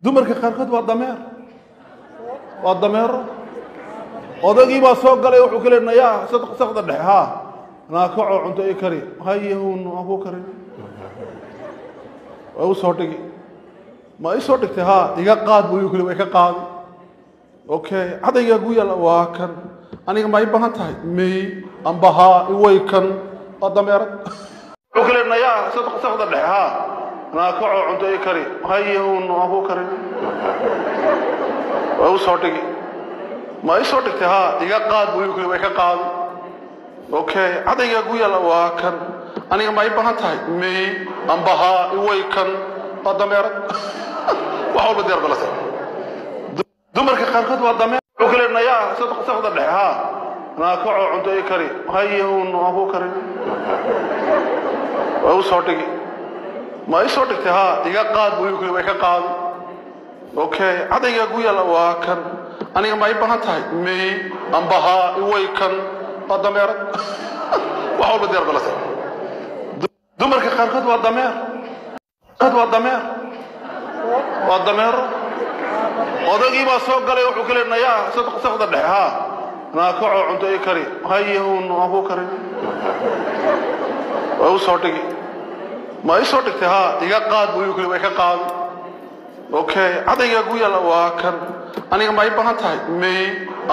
Dumarka qaarkood waa dameer, waa dameero. Odagii baa soo galay, wuxuu ka leeyahay: "Nayaa, sakda dhexe, haa, naakacoo cunto ii kari." "Hayahun, waan kuu karin." Waa u soo dhigi. "Ma ii soo dhigtay?" "Haa." "Iga qaad," buu kuli. Way ka qaadi. "Okay, cadaygaa gu yaalla waa kan. Aniga ma ii baahan tahay?" "May amba haa." "Way kan, waa dameerad." Wuxuu ka leeyahay: "Nayaa, sakda dhexe, haa, naakacoo cunto ii kari." "Hayahun, waan kuu karin." Waa u soo dhigi. "Ma ii soo dhigtay?" "Haa." "Iga qaad," buu kuli. Way ka qaadi. "Okay, cadaygaa gu yaalla waa kan. Aniga ma ii baahan tahay?" "May amba haa." "Way kan, waa dameerad." Wax walba diyaar balata. Dumarka qaarkood waa dameer. Wuxuu ka leeyahay: "Nayaa, sakda dhexe, haa, naakacoo cunto ii kari." "Hayahun, waan kuu karin." Waa u soo dhigi. "Ma ii soo dhigtay?" "Haa." "Iga qaad," buu kuli. Way ka qaadi. "Okay, cadaygaa gu yaalla waa kan. Aniga ma ii baahan tahay?" "May amba haa." "Way kan, waa dameerad." Wax walba diyaar balata. Dumarka qaarkood waa dameer, waa dameer, waa dameero. Odagii baa soo galay, wuxuu ka leeyahay: "Nayaa, sakda dhexe, haa, naakacoo cunto ii kari." "Hayahun, waan kuu karin." Waa u soo dhigi. "Ma ii soo dhigtay?" "Haa." "Iga qaad," buu kuli. Way ka qaadi. "Okay, cadaygaa gu yaalla waa kan. Aniga ma ii baahan tahay?" "May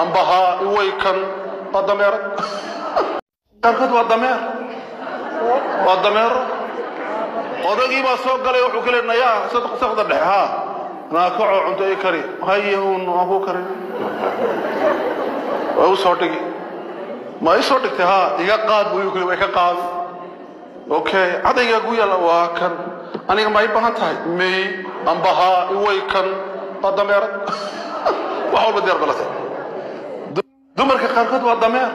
amba haa." "Way kan, waa dameerad." Qaarkood waa dameer, waa dameero. Odagii baa soo galay, wuxuu ka leeyahay: "Nayaa, sakda dhexe, haa, naakacoo cunto ii kari." "Hayahun, waan kuu karin." Waa u soo dhigi. "Ma ii soo dhigtay?" "Haa." "Iga qaad," buu kuli. Way ka qaadi. "Okay, cadaygaa gu yaalla waa kan. Aniga ma ii baahan tahay?" "May amba haa." "Way kan, waa dameerad." Wax walba diyaar balata. Dumarka qaarkood waa dameer.